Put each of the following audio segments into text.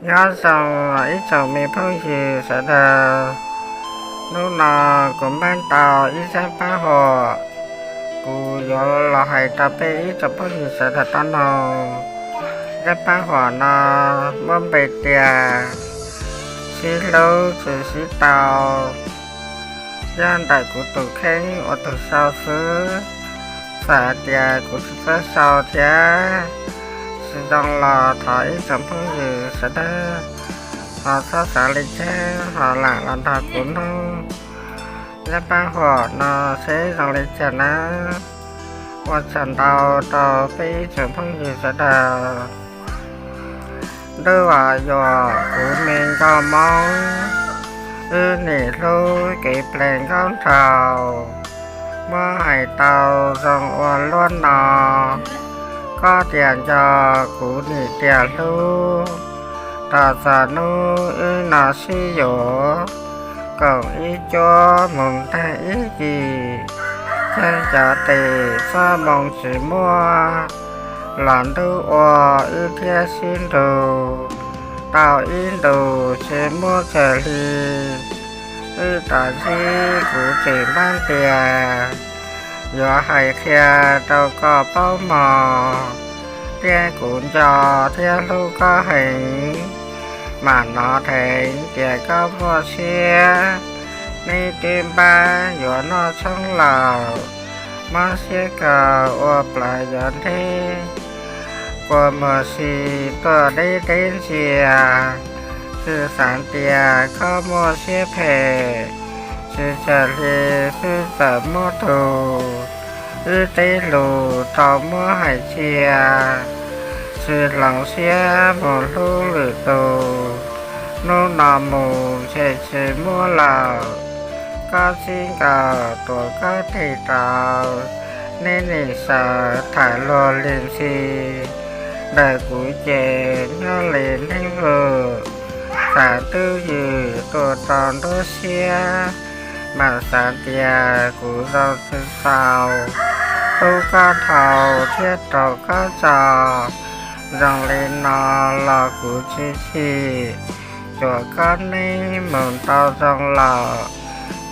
Nyob zoo ib tsoom me phooj ywg sawv daws, hnub no kuv npaj tau ib zaj paj huam, kuv yuav los hais rau peb ib tsoom phooj ywg sawv daws tau mloog. Zaj paj huam no muaj npe tias sib hlub tsis sib tau. Yog ntawm kuv tus kheej ua tus sau xwb, txawm hais tias kuv tsis txawj sau thiab tsis zoo los thov ib tsoom phooj ywg sawv daws ho txhob xav li cas ho lam los nrog kuv mloog zaj paj huam no seb zoo li cas nawb. Ua tsaug ntau rau peb ib tsoom phooj ywg sawv daws. Ntuj uas yuam kuv me nkauj Hmoob, wb nim hlub kev ple nkauj nraug, muab hais tau zoo ua luaj no, koj tias nco kuv nim tias hlub, tos txog hnub wb no sib yuav, koom ib cuab mus tag ib yim, cog cov tes txoj moo tsis muaj, los ntuj ua wb thiaj sib nrug, tau ib ntus tsis muaj tsawg hli, wb tos ntxib kuv tseem npaj tias yuav hais qhia rau koj paub mog, tiag kuv nco thiab hlub koj heev, mam nov dheev tias koj muaj siab, neb twb npab yuav noj tshoob lawm, mob siab kawg ua plawv yuav nteg, kua muag si tuaj deb deb ntxias, tsis xav tias koj muaj siab phem, tsis tsawg hli xwb txawm muab tug, wb tej lus tau muab hais cia, tsis hloov siab mus hlub lwm tus, hnub no mus ntshe tsis muaj lawm, koj txij nkawm tuav koj tes rau, neb nim sawv tham luag li ntxhi, ntawm kuv ces nyob li neeg vwm, xav twj ywm tuaj rau nruab siab, mam xav tias kuv zoo tsis txaus, hlub koj dhau thiab rau koj tso, zoo li no los kuv tsis chim, tsuas koj neb mus tau zoo lawm,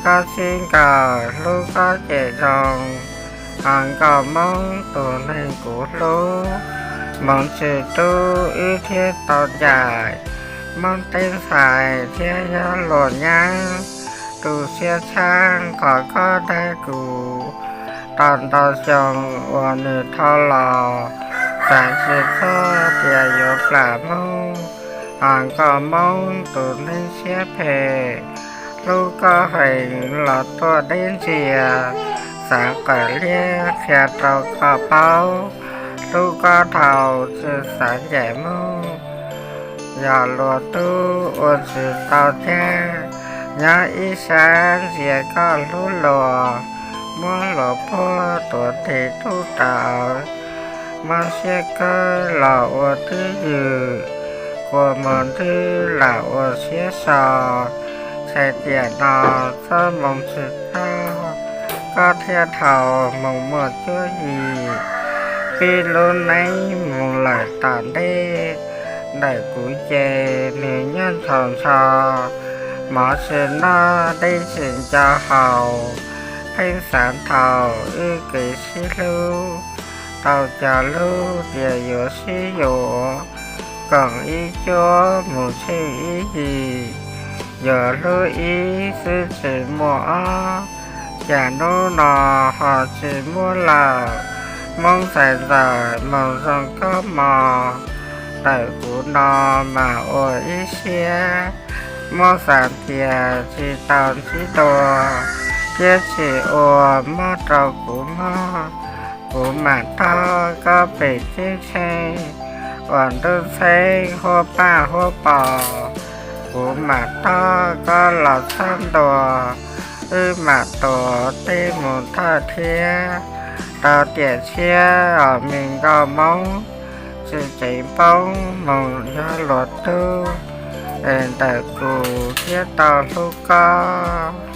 koj txij nkawm hlub koj ces zoo, ho nkauj Hmoob tus neeg kuv hlub, hmoov tsis rub wb thiaj tau ncaim, Hmoob teb ntxhais thiab yog luag nyab, tu siab txhab qhov koj dag kuv, tau ntau xyoo uas nws dhau los, xav tsis txog tias yuav plam Hmoob, ho nkauj Hmoob tus neeg siab phem, hlub koj heev los tuaj deb ntxias, xav qawm liab qhia rau koj paub, hlub koj dhau tsis xav ncaim Hmoob, yog luag tub ua tsis tau tiag, nyob ib sab ntxias koj hlub luag, muab luag puag tuav tes rub rawv, mob siab kawg los ua twj ywm, kua muag ntwg lam ua siab so, txhais tiam no txoj moo tsis txog, koj thiaj dhau moo muaj cuab yim, pib lub neej mus lawm tom ntej, ntawm kuv ces nws nyuaj ntshaus ntsho, mov tsis noj dej tsis nco haus, pheej xav thaum wb kev sib hlub, tau cog lub tias yuav sib yuav, koom ib cuab mus tsheej ib yim, yuav hlub ib xwb tsis muaj ob, cas hnub no ho tsis muaj lawm, Hmoob txais ntxawm mus zoo koj mog, ntawm kuv no mas ua ib siab, muab xav tias tsis tau ntsib dua, thiab tsis ua mob rau kuv mog, kuv mam tog koj pem ceeb tsheej, uas ntuj txheeb huab paj huab pos, kuv mam tog koj los txog ntua, wb mam tuav tej mus thawj thiab, rau tiam tshiab os me nkauj Hmoob, tsis tseev poob mus yog luag tub, es ntawm kuv thiaj tau hlub koj.